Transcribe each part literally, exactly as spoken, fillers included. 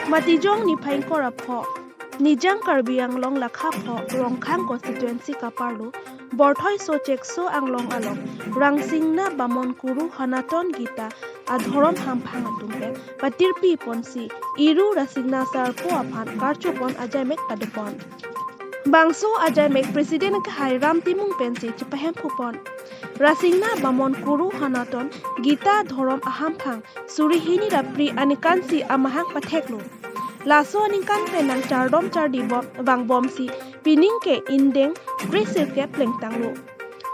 Matijong niphai ingkoi ra pho, Nijang Karbi Anglong lakha pho Rongkhang constituency kaparlo Borthoi Sochekso Anglong along Rangsina Bamon Kuru Hanaton Gita adhorom hamphang atum pen patirpi ponsi Iru Rasingna Sarpo aphan karchopon ajaimek padopon. Bangso ajaimek President akehai Ram Timung pensi chepahemphupon. Rasingna Bamon Kuru Hanaton Gita dhorom ahamphang suri hini ra phli aningkansi amahang patheklo. Laso aningkan pen nangchardom chardi bom vangbomsi pining ke ingdeng kresirkep plengtanglo.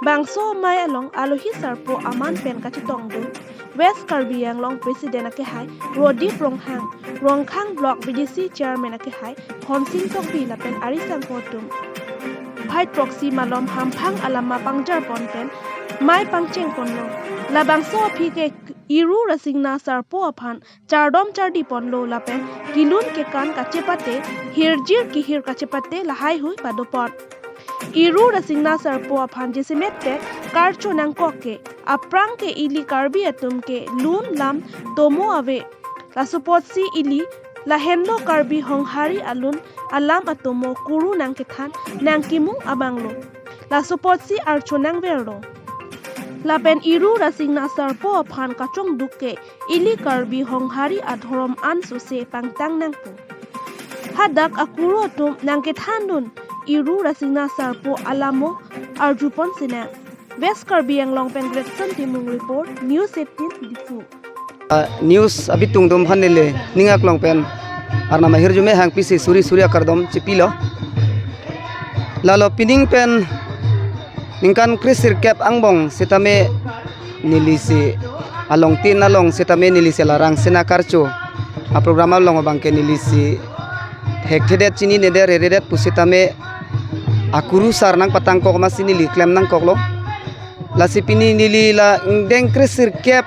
Bangso amei along alohi sarpo aman pen kachetongdun West Karbi Anglong President akehai Rodip Ronghang, Rongkhang Block B D C Chairman akehai Honsing Tokbi lapen ari sangpo atum phai throksi malom hamphang alama pangjarpon pen mei pangchengponlo. Labangso aphi ke Iru Rasingna Sarpo aphan chardom chardiponlo lapen kelun kekan kachepate, hirjir kehir kachepate lahaihui padopon. Iru Rasingna Sarpo aphan jasemet pen karcho nangkok ke, aphrang ke ili Karbi atum ke lun lam tomo ave. Laso apotsi ili lahenlo Karbi Honghari alun alam atomo kuru nangkethan nangkemung abanglo. Laso apotsi archo nangverlo. Lapen Iru Rasingna Sarpo aphan kachongduk ke ili Karbi Honghari adhorom ansose pangtang nangpo. Hadak akuru atum nangkethandun Iru Rasingna Sarpo alamo arjupon sinang. West Karbi Anglong pen Gregson Timung report, News eighteen Diphu. Ah, news abitung atum aphan neli ning aklong pen Arnam ahirjume hangpisi suri suri akardom chipilo. Lalo pining pen ningkan kresirkep angbong setame nelisi alongtin along setame nelisi la Rangsina karcho aprogram along abangke nelisi hekthedet chininedet reredet pusitame akurusar nangpatangkok masi neli klem nangkoklo. Lasi pini neli la ingdeng kresirkep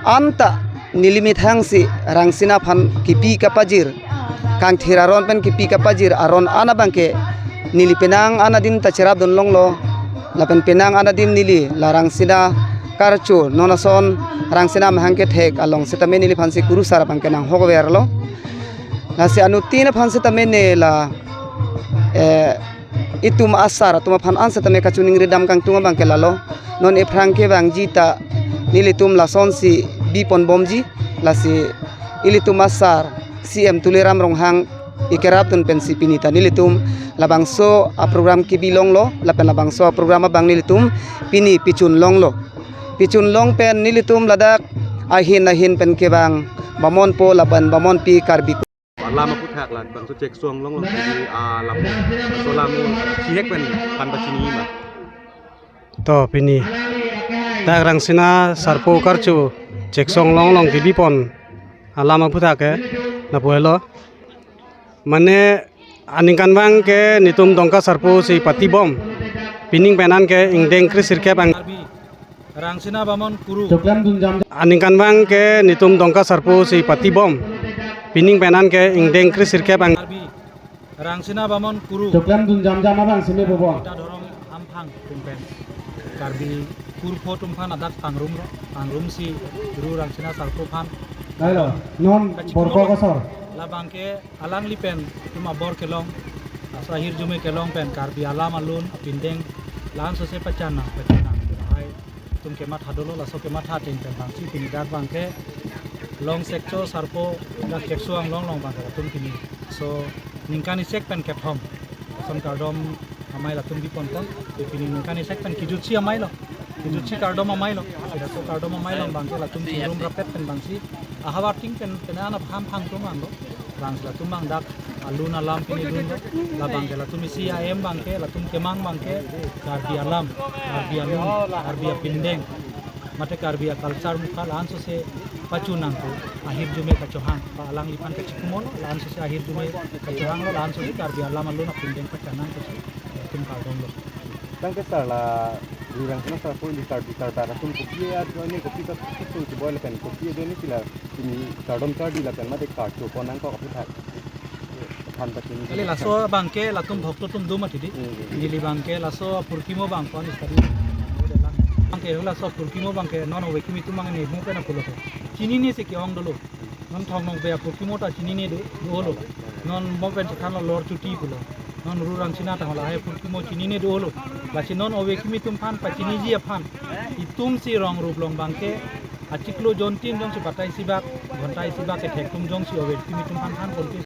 anta neli methangsi Rangsina aphan kipi kapajir, kangthir aron pen kipi kapajir aron an abangke neli penang an adim ta cherapdun longlo. Lapen penang an adim neli la Rangsina karcho non ason Rangsina amahang kethek along setame neliphansi kurusar abangke nanghokverlo. Lasi anuttin aphan setame ne la, eh, itum asar atum aphan an setame kachiningri dam kangtung abangke lalo. Non ephrang kevangji ta nelitum lasonsi biponbomji, lasi ilitum asar C M Tuliram Ronghang ikerapdun pensi pini ta nelitum labangso aprogram kebi longlo, lapen labangso aprogram abang nelitum pini pichun longlo. Pichun long pen nelitum ladak ahin ahin pen kevang bamonpo lapen bamonpi Karbi alam aphuthak la bangso Chekso Anglong along kebi alam, so alam chihek pen than pachini ma. To pini dak Rangsina Sarpo karcho Chekso Anglong along kebipon alam aphuthak ke lapu helo. Mane aningkanvang ke netum Dongka Sarpo si patibom. Pining pen an ke ingdeng kresirkep ang Rangsina Bamon Kuru. Aningkanvang ke netum Dongka Sarpo si patibom. Pining pen an ke ingdeng kresirkep ang Rangsina Bamon Kuru. Choklem dun jam jam abang sini bobo. Gita dhorom hamphang atum pen Karbi kurpho atum aphan adak pangrumlo, pangrumsi Iru Rangsina Sarpo aphan. Lailo, non kachiklo borko kosor. Labangke alangli pen itum abor kelong, laso ahirjume kelong pen Karbi alam alun apindeng la-an sose pachanang, pachanang. Lahai atum kematha dolo, laso kematha ateng pen bangsi pini dak abangke along Chekso Sarpo dak Chekso Anglong along abangke latum pini. So ningkan isek pen kethom ason kardom amei latum biponpon. Pini ningkan isek pen kejutsi amei lo. Kejutsi kardom amei lo. Sida so kardom amei lo abangke latum chingrum rapet pen bangsi ahavar ting pen pen anak hamphang atum abang lo. Bangsi latum abang dak alun alam pini dunlo. Labangke latum isi ahem abangke latum kemang abangke Karbi alam, Karbi alun, Karbi apindeng, mate Karbi aculture mukha la-an sose pachunangpo, ahirjume kachohang, ba alangliphan kachikumo lo, la-an sose ahirjume kachohanglo, la-an sose Karbi alam alun apindeng pachanang pusi latum kardomlo. Tangte sir, la Iru Rangsina Sarpo ili Karbi karbar atum kopi ajoine, kopi ta kisul kiboi lapen kopi ajoine si la pini kardom chardi lapen mate karchopon nangkok aphuthak than pachini. Kali laso abangke latum bhokto atum do mati di. Hmm. Neli abangke laso apurkimo abang kon study. Abangke laso apurkimo abangke non ove kimi atum abang ne mu pen apulo ke. Chinine si ke-ong dolo. Thong Nokbe apurkimo ta chinine do, do-olo. Non mo pen chethanlo Lor Chuti pulo. Non Ru Rangsina Tanglo lahai apurkimo chinine do-olo. Lasi non ove kimi atum aphan pachiniji aphan, itum si rong rup along abangke achiklo jontin jongsi batai isi bak, ghonta isi bak kethek atum jongsi ove kimi atum aphan than ponpe